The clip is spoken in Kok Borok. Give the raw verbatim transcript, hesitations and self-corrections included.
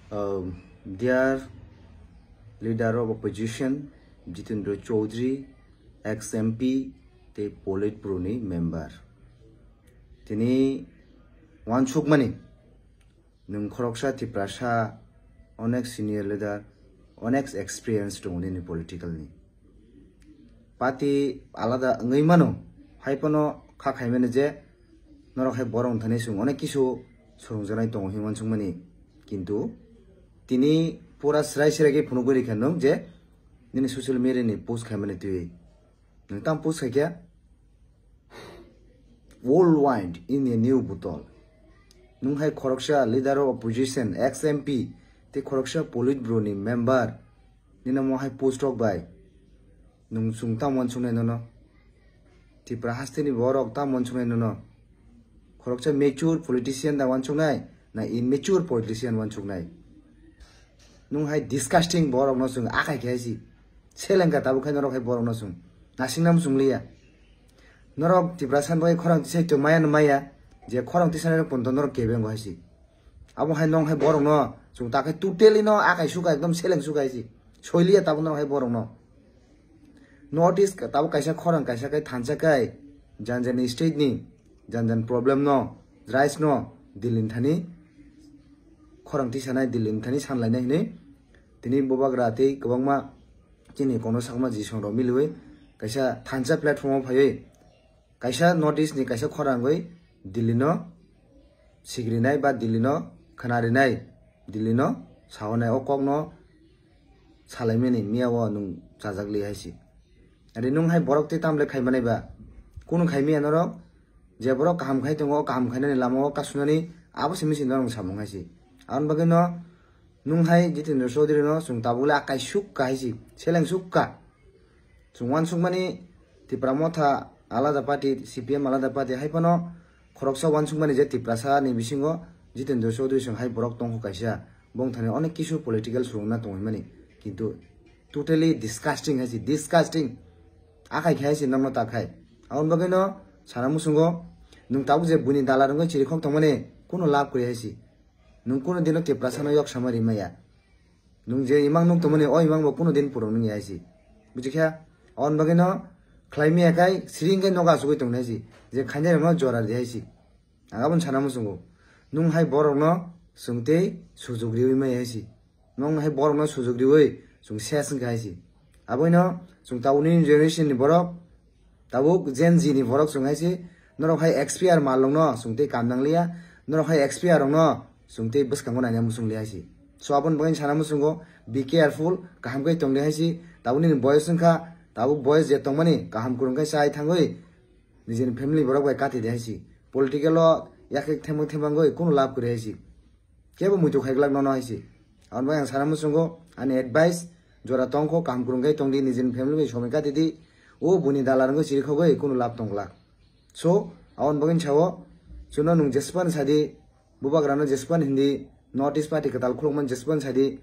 Um, dear leader of opposition, Jitendra Chaudhary, ex M P, tei Politburo ni member. Tini wansukmani, nwng khoroksa Tiprasa, onek senior leader, onek experience tongo nini political ni. Party alada wngwi mano, hai phano kha khaimani je norok hai borok thani chwng onek kisu swrwngjaknai tongo hinwi wansukmani. Kintu tini pura srai srai khe phunugwi rikha nwng je nini social media ni post khaimani twi. Nwng tamo post khaikha? Old wine in a new bottle. Nwng hai khoroksa leader of opposition, ex M P, tei khoroksa Politburo ni member, nini omo hai post rok bai nwng chwng tamo wansuknai nono? Tripura hasteni borok tamo wansuknai nono? Khoroksa mature politician da wansuknai, na immature politician wansuknai? Nwng hai disgusting borokno chwng akai khe hai si. Selengkha tabuk khai norok hai borokno chwng. Nasingna muchung liya. Norok Tiprasa bai khorang tisai to maya no maya. Je khorang tisai rok punto norok kebengo hai si. Abo hai nong hai borokno chwng ta khai totally no akai suka ekdom seleng suka hai si. Soiliya tabuk norok hai borokno. North East ka-, tabuk kaisa khorang kaisa kai thansa kai. Jan jan state ni jan jan problem no, rice no, Delhi ni thani khorang tisanai, Delhi ni thani sanlainai hinwi. Tini bubagra tei kwbangma chini kono sakma jisong rok miliwi kaisa thansa platform o phaiwi kaisa North East ni kaisa khorang oi Delhi no sigrinai ba Delhi no khwnarinai, Delhi no sahonai o kok no salaimani miya o nwng chajak li hai si. Ari nwng hai borok tei tamle khai manai ba? Kunu khai miya norok? Je borok kaham khai tongo, o kaham khainani lama o kasunani abo se misi norok samung hai si. Aboni bagwi no nwng hai Jitendra Chaudhary no chwng tabuk le akai suk ka hai si, seleng suk ka. Chwng wansukmani Tipra Motha alada party, C P M alada party hai phano khoroksa wansukmani je Tiprasa ni bisingo Jitendra Chaudhary chwng hai borok tongkho kaisa, bongthani onek kisu political swrwngna tongwi mani, kintu totally disgusting hai si, disgusting. Akai khai si nokno ta khai. Aboni bagwi no sana muchungo, nwng tabuk je buini dalar wngwi chirikhok tongmani kunu lab kwrwi hai si. Nwng kunu dino Tiprasa no yok sama rimaya. Nwng je imang nuk tongmani, o imang bo kunu din purung nung ya hai si. Buji kha? Aboni bagwi no khlai miya khai siring khai nogo asugwi tong nai si. Je khainai rok no jora di hai si. Ang aboni sana muchungo. Nwng hai borok no chwng tei sujuk riwi mai hai si. Nwng hai borok no sujuk riwi chwng ses wngkha hai si. Aboni no chwng tabuk ni generation ni borok, tabuk Gen Z ni borok chwng hai si. Norok hai expire mal rok no chwng tei kam nang liya. Norok hai expire rok no chwng tei bwskango naina muchung liya hai si. So aboni bagwi sana muchungo, be careful, kaham khe tong di hai si. Tabuk nini boyos wngkha, tabuk boyos je tongmani kaham kwrwng khe chai thangwi nijini family borok bai kati di hai si. Political o yakhe themang themangwi kunu lab kwrwi hai si. Kebo muitu khai glak nono hai si. Aboni bagwi ang sana muchungo, ani advice, jora tongkho, kaham kwrwng khe tong di, nijini family bai somoi kati di. O buini dalar wngwi chirikhogwi kunu lab tong glak. So aboni bagwi sao, chuno nwng jespan sadi, bubagrano jespan hindi, North East party kwtal khulukmani jespan sadi,